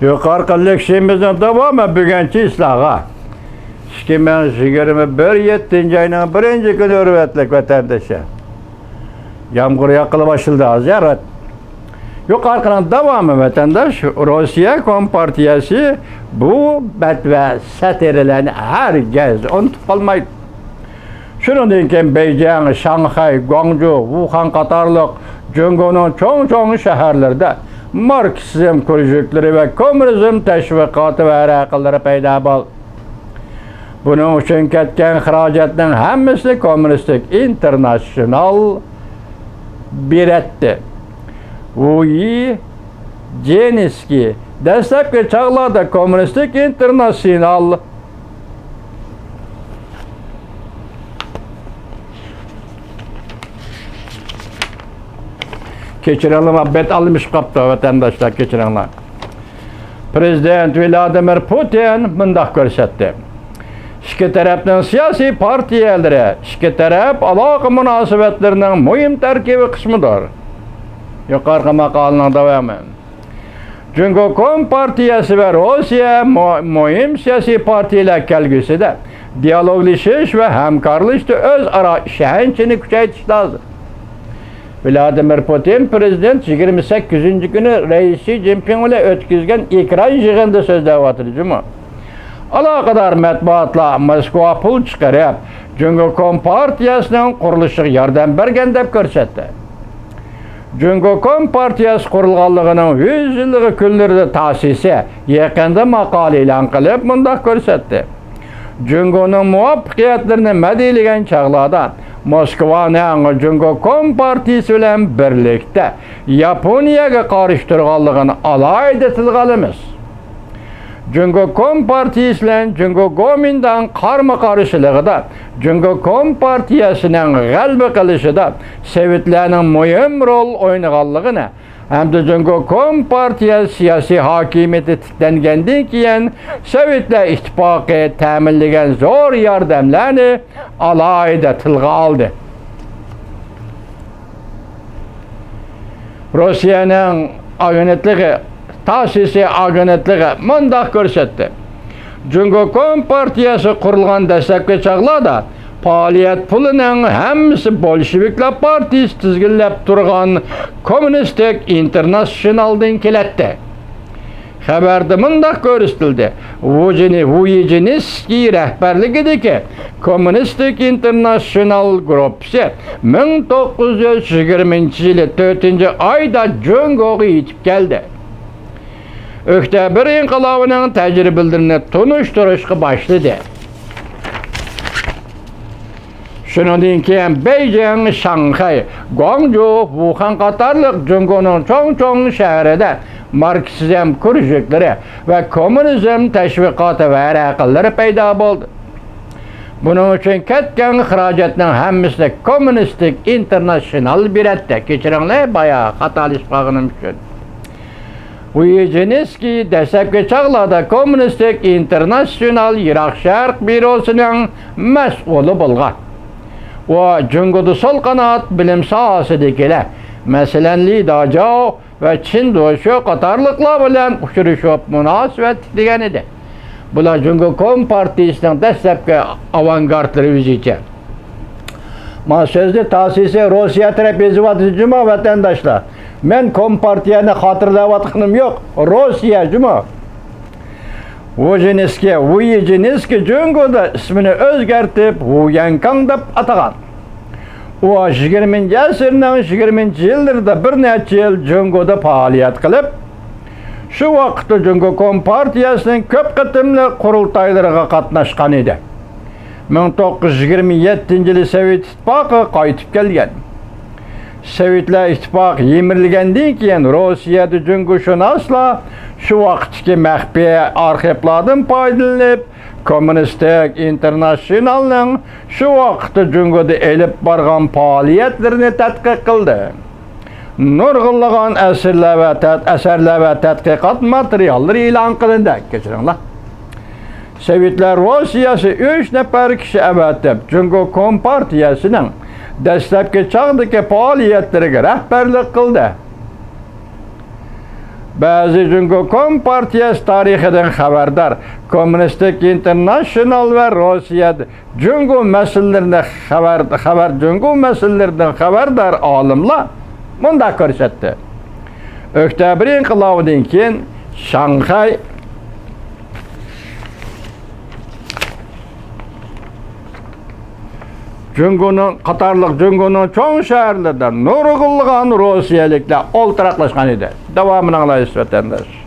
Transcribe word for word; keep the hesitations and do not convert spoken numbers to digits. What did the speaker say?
يۇقىرىقى لېكسىيەمىزنىڭ داۋامى بۈگۈنكى ئىشلارغا. ئىككى مىڭ يىگىرمە بىر يەتتىنچى ئاينىڭ بىرىنچى كۈنى، ھۆرمەتلىك ۋەتەنداشلار. يامغۇر ياغقىلى باشلىدى ھازىر. يۇقىرىقىنىڭ داۋامى، ۋەتەنداش. روسىيە كومپارتىيەسى بۇ بەت ۋە سەتىرىلەرنى ھەرگىز ئۇنتۇپ قالمايدۇ. شۇنىڭدىن كېيىن بېيجىڭ، شاڭخەي، گۇاڭجۇ، ۋۇخەن قاتارلىق جۇڭگونىڭ چوڭ-چوڭ شەھەرلىرىدە ماركسىزم كۇرژۇكلىرى ۋە كوممۇنىزم تەشۋىقاتى ۋەرەقىلىرى پەيدا بولدى. بۇنىڭ ئۈچۈن كەتكەن خىراجەتنىڭ ھەممىسىنى كوممۇنىستىك ئىنتېرناتسىيونال بېرەتتى. ۋۇيىجېنسكىي دەسلەپكى چاغلاردا كوممۇنىستىك ئىنتېرناتسىيونال كەچۈرۈڭلار، بەت ئالمىشىپ قاپتۇ، ۋەتەنداشلار، كەچۈرۈڭلار. پىرېزىدېنت ۋلادىمىر پۇتىن مۇنداق كۆرسەتتى: ئىككى تەرەپنىڭ سىياسىي پارتىيەلىرى ئىككى تەرەپ ئالاقە مۇناسىۋەتلىرىنىڭ مۇھىم تەركىبىي قىسمىدۇر. يۇقىرىقى ماقالىنىڭ داۋامى. جۇڭگو كومپارتىيەسى ۋە روسىيە مۇ-، مۇھىم سىياسىي پارتىيەلەر كەلگۈسىدە دىيالوگلىشىش ۋە ھەمكارلىشىشتا ئۆزئارا ئىشەنچىنى كۈچەيتىش لازىم. ۋلادىمىر پۇتىن پىرېزىدېنت يىگىرمە سەككىزىنچى كۈنى رەئىس شى جىنپىڭ بىلەن ئۆتكۈزگەن ئېكران يىغىنىدا سۆزلەۋاتىدۇ جۇمۇ. ئالاقىدار مەتبۇئاتلار موسكۋا پۇل چىقىرىپ، جۇڭگو كومپارتىيەسىنىڭ قۇرۇلۇشىغا ياردەم بەرگەن دەپ كۆرسەتتى. جۇڭگو كومپارتىيەسى قۇرۇلغانلىقىنىڭ يۈز يىللىقى كۈنلىرىدە تاسىسى يېقىندا ماقالە ئېلان قىلىپ مۇنداق كۆرسەتتى: جۇڭگونىڭ مۇۋەپپەقىيەتلىرىنى مەدھىيلىگەن چاغلاردا، موسكۋانىڭ جۇڭگو كومپارتىيىسى بىلەن بىرلىكتە ياپونىيەگە قارشى تۇرغانلىقىنى ئالاھىدە تىلغا ئالىمىز. جۇڭگو كومپارتىيىسى بىلەن جۇڭگو گومىنداڭ قارمۇ قارشىلىقىدا جۇڭگو كومپارتىيەسىنىڭ غەلىبە قىلىشىدا سوۋېتلارنىڭ مۇھىم رول ئوينىغانلىقىنى ھەمدە جۇڭگو كومپارتىيە سىياسىي ھاكىمىيىتى تىكلەنگەندىن كېيىن سوۋېتلار ئىتتىپاقى تەمىنلىگەن زور ياردەملەرنى ئالاھىدە تىلغا ئالدى. روسىيەنىڭ ئاگېنتلىقى، تاسىسى ئاگېنتلىقى مۇنداق كۆرسەتتى: جۇڭگو كومپارتىيەسى قۇرۇلغان دەسلەپكى چاغلاردا پائالىيەت پۇلىنىڭ ھەممىسى بولشېۋىكلار پارتىيىسى تىزگىنلەپ تۇرغان كوممۇنىستىك ئىنتېرناتسىيونالدىن كېلەتتى. خەۋەردە مۇنداق كۆرسىتىلدى: ۋۇجىنى-، ۋۇيىجېنسكىي رەھبەرلىكىدىكى كوممۇنىستىك ئىنتېرناتسىيونال گۇرۇپپىسى مىڭ توققۇز يۈز يىگىرمىنچى يىلى تۆتىنچى ئايدا جۇڭگوغا يېتىپ كەلدى. ئۆكتەبىر ئىنقىلابىنىڭ تەجرىبىلىرىنى تونۇشتۇرۇشقا باشلىدى. شۇنىڭدىن كېيىن بېيجىڭ، شاڭخەي، گۇاڭجۇ، ۋۇخەن قاتارلىق جۇڭگونىڭ چوڭ-چوڭ شەھىرىدە ماركسىزم كۇرژۇكلىرى ۋە كوممۇنىزم تەشۋىقاتى ۋەرەقىلىرى پەيدا بولدى. بۇنىڭ ئۈچۈن كەتكەن خىراجەتنىڭ ھەممىسىنى كوممۇنىستىك ئىنتېرناتسىيونال بېرەتتى. كېچىرىڭلار، بايا خاتالىشىپ قالغىنىم ئۈچۈن. ۋۇيىجېنسكىي دەسلەپكى چاغلاردا كوممۇنىستىك ئىنتېرناتسىيونال يىراق شەرق بيۇروسىنىڭ مەسئۇلى بولغان. ئۇ جۇڭگودا سول قانات بىلىم ساھەسىدىكىلەر، مەسىلەن، لى داجاۋ ۋە چېن دوشيو قاتارلىقلار بىلەن ئۇچرىشىپ مۇناسىۋەت تىكلىگەن ئىدى. بۇلار جۇڭگو كومپارتىيىسىنىڭ دەسلەپكى ئاۋانگارتلىرى ئۆزىچە. مانا سۆزنى تاسىسى روسىيە تەرەپ يېزىۋاتىدۇ جۇمۇ، ۋەتەنداشلار. مەن كومپارتىيەنى خاتىرىلەۋاتقىنىم يوق. روسىيە جۇمۇ. ۋۇجېنسكىي، ۋۇيىجېنسكىي جۇڭگودا ئىسمىنى ئۆزگەرتىپ، ۋۇيەنكاڭ دەپ ئاتىغان. ئۇ يىگىرمىنچى ئەسىرنىڭ يىگىرمىنچى يىللىرىدا بىر نەچچە يىل جۇڭگودا پائالىيەت قىلىپ، شۇ ۋاقىتتا جۇڭگو كومپارتىيەسىنىڭ كۆپ قېتىملىق قۇرۇلتايلىرىغا قاتناشقان ئىدى. مىڭ توققۇز يۈز يىگىرمە يەتتىنچى يىلى سوۋېت ئىتتىپاقىغا قايتىپ كەلگەن. سوۋېتلار ئىتتىپاقى يىمىرىلگەندىن كېيىن، روسىيەدە جۇڭگوشۇناسلار شۇ ۋاقىتتىكى مەخپىي ئارخىپلاردىن پايدىلىنىپ، كوممۇنىستىك ئىنتېرناتسىيونالنىڭ شۇ ۋاقىتتا جۇڭگودا ئېلىپ بارغان پائالىيەتلىرىنى تەتقىق قىلدى. نۇرغۇنلىغان ئەسەرلەر ۋە تەت-، ئەسەرلەر ۋە تەتقىقات ماتېرىياللىرى ئېلان قىلىندى. كەچۈرۈڭلار. سوۋېتلار روسىيەسى ئۈچ نەپەر كىشى ئەۋەتىپ، جۇڭگو كومپارتىيەسىنىڭ دەسلەپكى چاغدىكى پائالىيەتلىرىگە رەھبەرلىك قىلدى. بەزى جۇڭگو كومپارتىيەسى تارىخىدىن خەۋەردار، كوممۇنىستىك ئىنتېرناتسىيونال ۋە روسىيە جۇڭگو مەسىلىلىرىدىن خەۋەر، خەۋەر، جۇڭگو مەسىلىلىرىدىن خەۋەردار ئالىملار مۇنداق كۆرسەتتى. ئۆكتەبىر ئىنقىلابىدىن كېيىن شاڭخەي جۇڭگونىڭ قاتارلىق جۇڭگونىڭ چوڭ شەھەرلىرىدە نۇرغۇنلىغان روسىيەلىكلەر ئولتۇراقلاشقان ئىدى. داۋامىنى ئاڭلايسىز، ۋەتەنداش.